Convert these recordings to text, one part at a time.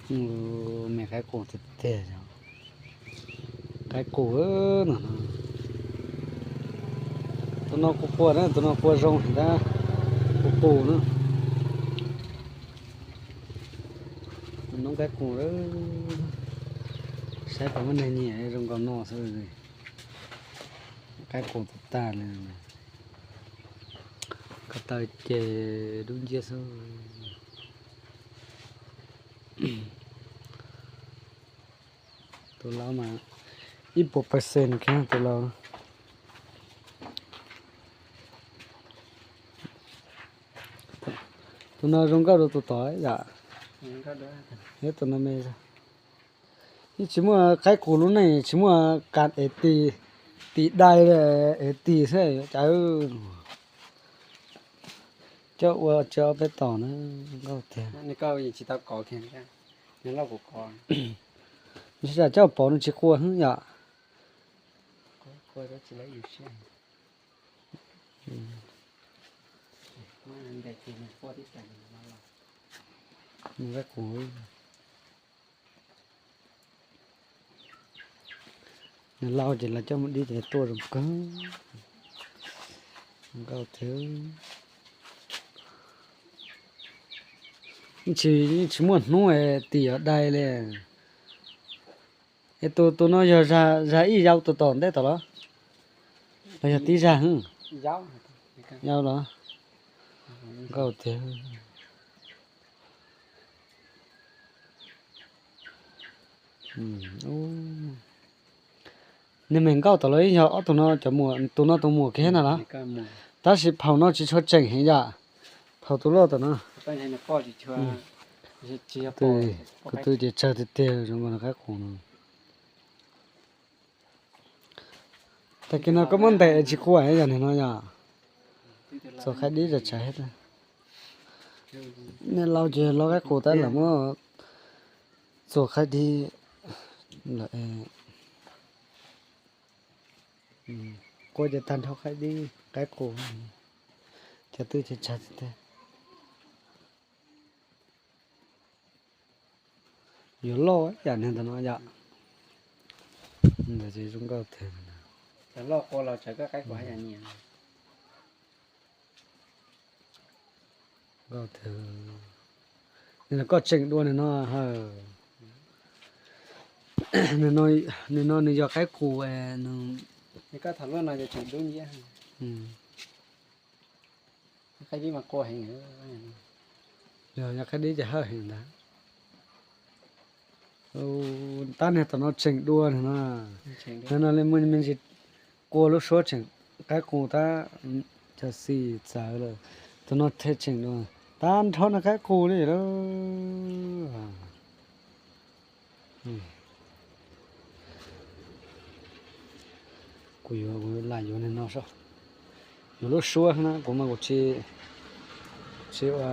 Me qaib qus tiag tiag, qaib qus no. Tus no qua qua na, tus no qua zoo heev tab, qus qus na. Noob qaib qus, saib puas muaj neeg nyiam zoo nkaus no xwb. Qaib qus tag tag li, ko taw ces dub nciab xwb. Tus laus mas ib puas percent kiag tus laus. Tus no zoo nkauj dua tus tod yom. Tus no me, yeej tsis muaj qaib qus lub neej tsis muaj kas es tis, tis dai es tis xwb cas. Coj ua tsis ob peb tom na, nkauj tiag. Ntshai tsam coj pov nws tsis qua hwb yom. Nws lauj ces lawv coj mus dib ces tuaj zoo kawg. Nkauj tiag. Tsis, tsis muaj hnub es tis yov dai li. Es tus, tus no yog zag ib yau tus tom ntej tom los, los yog tib zag? Yau los. Nkauj tiag. Niag me nkauj tom los yog ob tug no cov muam, tus no tus muam kiag na los? Tab sis phaum no tsis tshua tseem heev yom. Phaum tus loj tom no. Kuv twb ces tsawg tiag tiag zoo nkaus li qaib qus no. Tag kis no koj muab ntes tsis qua yog niag no yom. Txuas qaib dib zam tsav. Niag laus ces los qaib qus tab lam muab txuas qaib dib lawm. Qua ces tag nrho qaib dib qaib qus, cov twb ces tsawg tiag tiag. Yuav loj yam niag ntawm no yom. Ntawd ces zoo nkauj tiag. Nkauj tiag. Nim no koj tseem dua nim no, nim no nws yog qaib qus. Yog qaib dib ces hawj heev ntag. Tab niag tom no tseem dua no. Nim no li muaj me ntsis qua lub suab tseem, qaib qus tab, cov xis txawv lawm. Tus no thiaj tseem dua, tag nrho no qaib qus li lawm. Kuv yuav, kuv lam yuav niag no saib, yuav lub suab na, kuv mas kuv tsis, tsis ua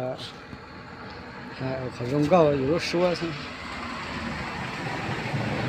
qhov zoo nkauj, yuav lub suab xwb.